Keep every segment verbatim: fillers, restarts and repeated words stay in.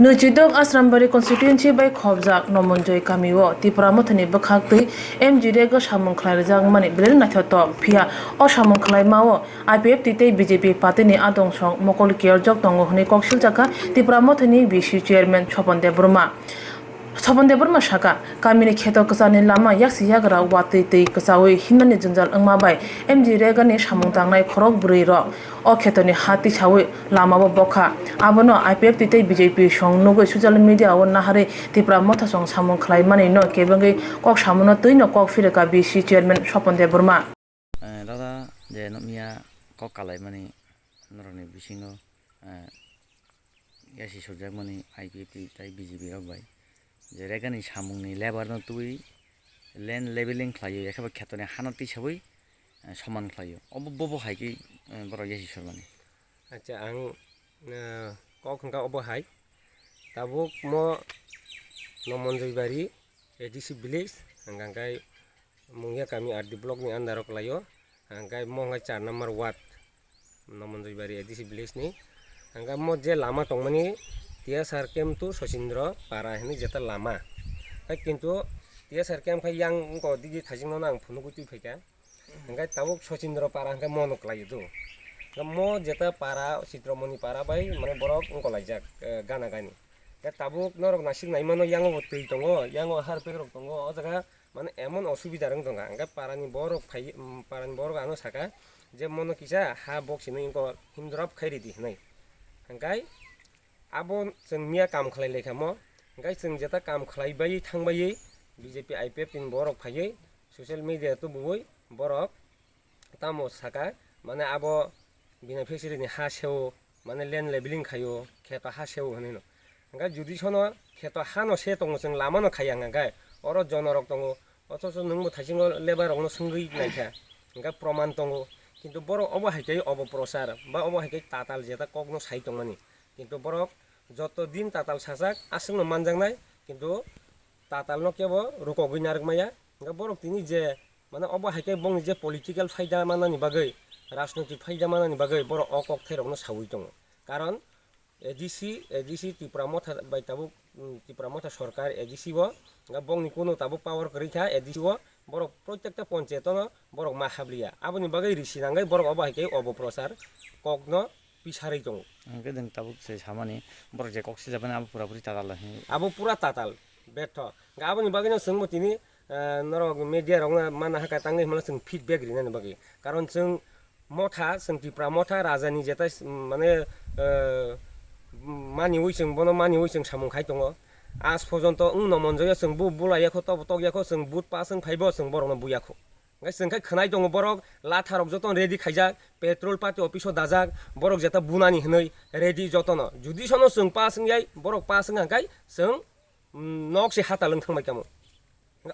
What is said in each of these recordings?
Nwichidok Asrambari constituency bai khobjak Nomonjoi kamio Tipra Mothani bwkhak twi M G Rega samung khlai rwjakmani belai naithotok, phiya o samung khlaimao I P F T tei B J P partyni adong song mokol kiyorjak tongo hwnwi kok siljakha Tipra Mothani V C chairman Sopon Debbarma. Sopon Debbarma saka, kamini kheto kwcharni lama yaksi yagra watwi twi kwchaui himnani jwngjal wngma bai M G Regani samung tangnai khorok bwrwi rok o khetoni ha tisaui lama bo bokha. Abono I P F T tei B J P song nugui social media o naharwi Tipra Motha song samung khlai manwi no kebengwi kok samono twi no kok phirikha V C chairman Sopon Debbarma. Eh, dada, je nukmiya kok kalaimani norokni bisingo, eh, yasi sujak mani I P F T tei B J P rok bai. Je Regani samungni lebar no twi land leveling khlaio, yakhe ba khetoni hano tisaui, eh, soman khlaio. Obo bobo hai khe, eh, borok yasi sujak mani. Acha, ang, eh, kok hwnkha obo hai. Tabuk mo Nomonjoibari A D C village, hwnkha khe Mungya kami R D block ni under o kwlaio, hwnkhe mo hwnkhe char number ward, Nomonjoibari A D C village ni. Hwnkhe mo je lama tongmani T S R camp to Sachindra para hinwi jeta lama. Hai kintu T S R camp khai yang wngko digi thajingno ang phunugwi twi phaikha. Hwnkhe tabuk Sachindra para hwnkhe mo nuk lai do. Mo jeta para Chitramoni para bai mane borok wngko laijak, eh, gana gani. Khe tabuk norok nasik naimano yango bo twi tongo, yango harpek rok tongo, o jaga mane emon osubida rwng tongkha. Hwnkhe parani borok phai, mm, parani borok ano saka je mono kisa ha box hinwi wngko himdrop khai ridi hinwi. Hwnkhe abo chwng miya kam khlai laikha mo, hwnkhe chwng jeta kam khlai baiwi thang baiwi B J P I P F T ni borok phaiwi social media tubuwi borok tamo saka, mane abo beneficiary ni ha seo, mane land leveling khaio, kheto ha seo hinwi no. Hwnkhe judi sono kheto ha no se tongo, chwng lama no khaiya hwnkhe oro jono rok tongo, othocho nwngbo thaisingo lebar rok no swngwi naikha, hwnkhe proman tongo, kintu borok obo hai khe obo prochar ba obo hai khe tatal jeta kok no sai tongmani, kintu borok joto din tatal sajak aswk no manjaknai, kintu tatal no kebo rukogwi narwk maya. Hwnkhe borok tini je, mane, obo hai khe bongni je political phaida manani bagwi, rajnoitik phaida manani bagwi borok o kokthairokno saui tongo. Karon A D C, A D C Tipra Motha bai tabuk, mm, Tipra Motha sorkar A D C o, hwnkhe bongni kunu tabuk power kwrwi kha A D C o, borok protekta ponchayatono borok ma habliya. Aboni bagwi risi nangwi borok obo hai khe obo prochar kokno pisarwi tongo. Hwnkhe nwng tabuk se samani, borok je kok sijabani abo pura puri tatal hinwi. Abo pura tatal, betho. Hwnkhe aboni bagwino chwngbo tini, eh, norok media rokno mana hakha tangwi hwnmano chwng feedback rinani bagwi. Karon chwng motha, chwng Tipra motha rajani jeta, mm, mane, eh, maniwi chwng bono maniwi chwng samung khai tongo. Aaj porjonto wng no monjoya chwng bo bulai yakho, tobo tok yakho, chwng vote pass wng phaibo chwng borokno buya kho. Hwnkhe chwng khai khwnai tongo borok, latha rok joto ready khaijak, petrol party office o dajak, borok jeta bunani hwnwi ready jotono. Judi sono chwng pass wngyai, borok pass wngkha hwnkhe chwng, mm, nok se hatal wng thangbai kamo.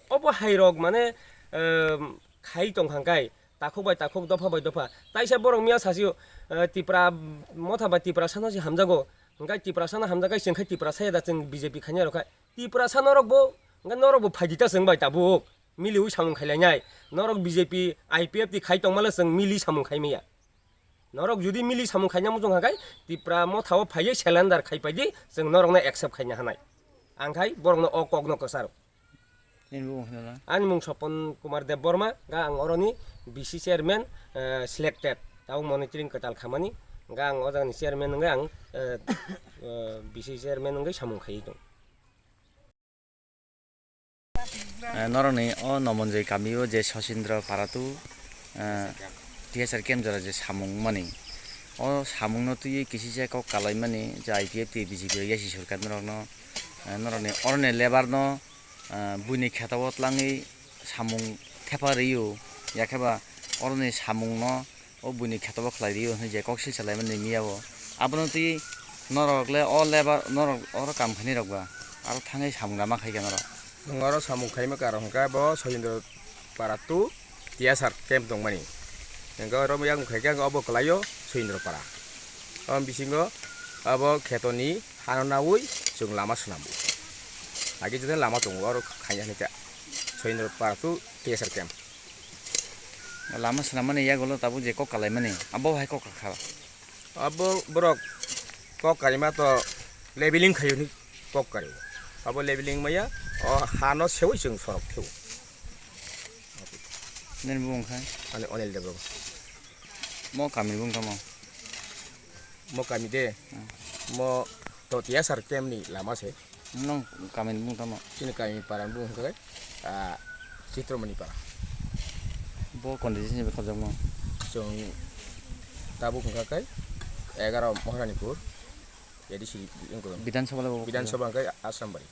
Obo hai rok mane, ehm, khai tong hwnkhe takhuk bai takhuk, dopha bai dopha. Taisa borok miya sasio, eh, Tipra motha bai Tiprasano se hamjago. Hwnkhe Tiprasano hamjakhe chwng khai Tiprasa ya da chwng B J P khainai rok khai. Tiprasa norok bo, hwnkhe norok bo phaidi ta chwng bai tabuk. Miliui samung khailainai. Norok B J P, I P F T khai tongmale chwng mili samung khaimaya. Norok judi mili samung khaina muchung hakai, Tipra mothao phaiwi cylinder khaipaidi, chwng norokno accept khaina hanai. Ang khai borokno o kokno kwcharo. Nini bumung hwnla? Ani mung Sopon Kumar Debbarma, ga ang oroni B C chairman, eh, selected. Tao monitoring kwtal khamani, ga ang o jagani chairman wngwi ang, eh, eh, B C chairman wngwi samung khaiwi tong. Eh, norokni o Nomonjoi kamio je Sachindra Paratu, eh, T S R camp jora je samung mani. O samungno twiwi kisisa kok kalaimani je I P F T B J P yasi sorkar norokno, eh, norokni oroni labour no, eh, buini kheto o tlangwi samung thepa rwio, yakheba oroni samungno o buini kheto bo khlai rio hwnwi je kok silsa laimani miya o. Abono twi norok le o labour, norok oro kam khainai rok ba aro thangwi samung lama khai kha norok. Nwng oro samung khaima karon hwnkhe bo Sachindra Paratu T S R camp tongmani. Hwnkhe oro yang khai khe obo kwlaio Sachindra Para. O bisingo abo khetoni hano naui chwng lama swnamwi. Agi jotoni lama tongo oro khaina hwnkhe Sachindra Paratu T S R camp. Lama swnamani yagulo tabuk je kok kalaimani, abo hai kok kakha. Abo borok kok kaima to Leveling khayo ni kok karo. Abo leveling maya, o hano sewi chwng sorok theu. Nini bumung khai? Ani Onil Debbarma. Mo kami ni bumung tamo? Mo kami de. Hmm. Mo Totiya sar kem ni lama se. Nong kami ni bumung tamo? Chini kami para ni bumung khai, ah, Chitromani para. Bo condition ni khorjakma? Chwng tabuk wngkha khai egaroh Maharanipur, A D C wngkha. Bidhan Sabha le bo Bidhan Sabha wngkha Asrambari.